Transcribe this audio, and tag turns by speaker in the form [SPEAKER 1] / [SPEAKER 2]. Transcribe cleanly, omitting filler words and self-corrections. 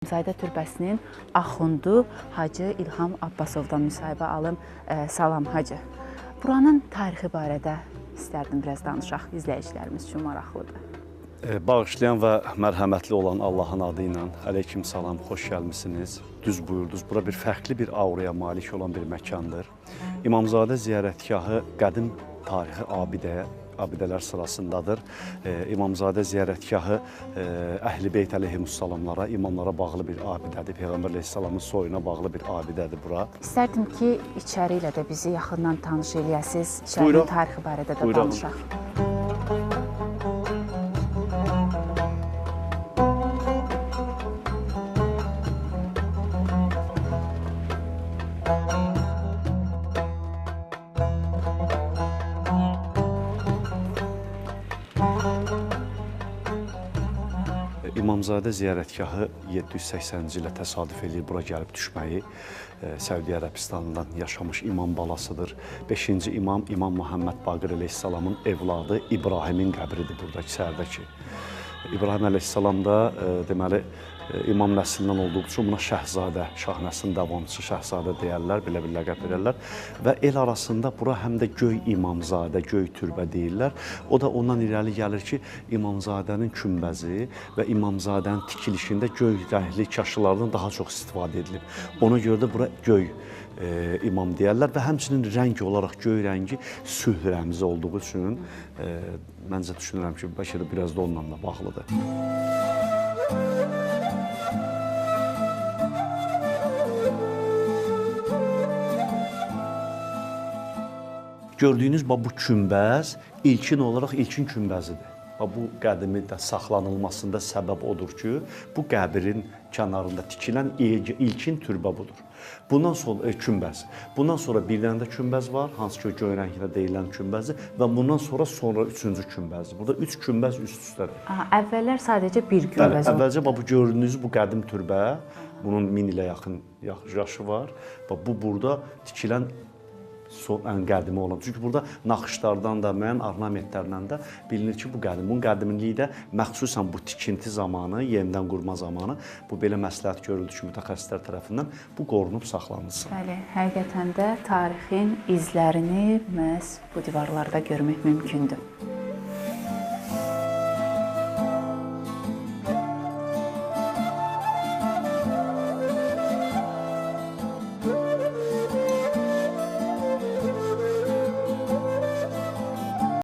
[SPEAKER 1] İmamzadə türbəsinin axundu Hacı İlham Abbasovdan müsahibə alım. Salam Hacı. Buranın tarixi barədə istərdim biraz danışaq, izləyicilərimiz üçün maraqlıdır.
[SPEAKER 2] Bağışlayan və mərhəmətli olan Allahın adı ilə əleykum salam, xoş gəlmisiniz. Düz buyurdunuz, bura bir fərqli bir auraya malik olan bir məkandır. İmamzadə ziyarətgahı qədim tarixi abidələr sırasındadır. İmamzadə ziyarətgahı Əhl-i Beyt əleyhimussalamlara, imamlara bağlı bir abidədir. Peyğəmbər əleyhissalamın soyuna bağlı bir abidədir bura.
[SPEAKER 1] İstərdim ki, içəri ilə də bizi yaxından tanış eləyəsiniz. İçərinin tarixi barədə də danışaq.
[SPEAKER 2] İmamzadə ziyarətgahı 780-ci ilə təsadüf eləyir bura gəlib düşməyi. Səudiyyə Ərəbistanından yaşamış imam balasıdır. 5-ci imam, İmam Muhammed Baqir əleyhissalamın evladı İbrahimin qəbridir buradakı sərdəki. İbrahim əleyhissalam da deməli imam nəslindən olduğu üçün buna şəhzadə, şah nəslinin davamçısı şəhzadə deyərlər, belə bir ləqəb verərlər və el arasında bura həm də göy imamzadə, göy türbə deyirlər. O da ondan irəli gəlir ki, imamzadənin kümbəzi və imamzadənin tikilişində göy rəngli kaşılardan daha çox istifadə edilib. Ona görə də bura göy imam deyərlər və həmçinin rəng olaraq göy rəngi sülh rəmzi olduğu üçün məncə düşünürəm ki, bəlkə də biraz da onunla da bağlıdır. Gördüyünüz bu kümbəz ilkin olaraq ilkin kümbəzidir. Bu qədimi də saxlanılmasında səbəb odur ki, bu qəbirin kənarında tikilən ilkin türbə budur. Bundan sonra kümbəz. Bundan sonra bir dənə də kümbəz var, hansı ki göy rəngində deyilən kümbəzdir və bundan sonra üçüncü kümbəzdir. Burada üç kümbəz üst üstədir.
[SPEAKER 1] Əvvəllər sadəcə bir kümbəz oldu.
[SPEAKER 2] Əvvəlcə bu gördüyünüz bu qədim türbə, bunun 1000 ilə yaxın yaşı var. Bu burada tikilən ən qədimi olan. Çünki burada naxışlardan da, müəyyən ornamentlərdən də bilinir ki, bu qədim. Bunun qədimliyi də məxsusən bu tikinti zamanı, yenidən qurma zamanı bu belə məsləhət görüldü ki, mütəxəssislər tərəfindən bu qorunub saxlanılsın.
[SPEAKER 1] Bəli, həqiqətən də tarixin izlərini məhz bu divarlarda görmək mümkündür.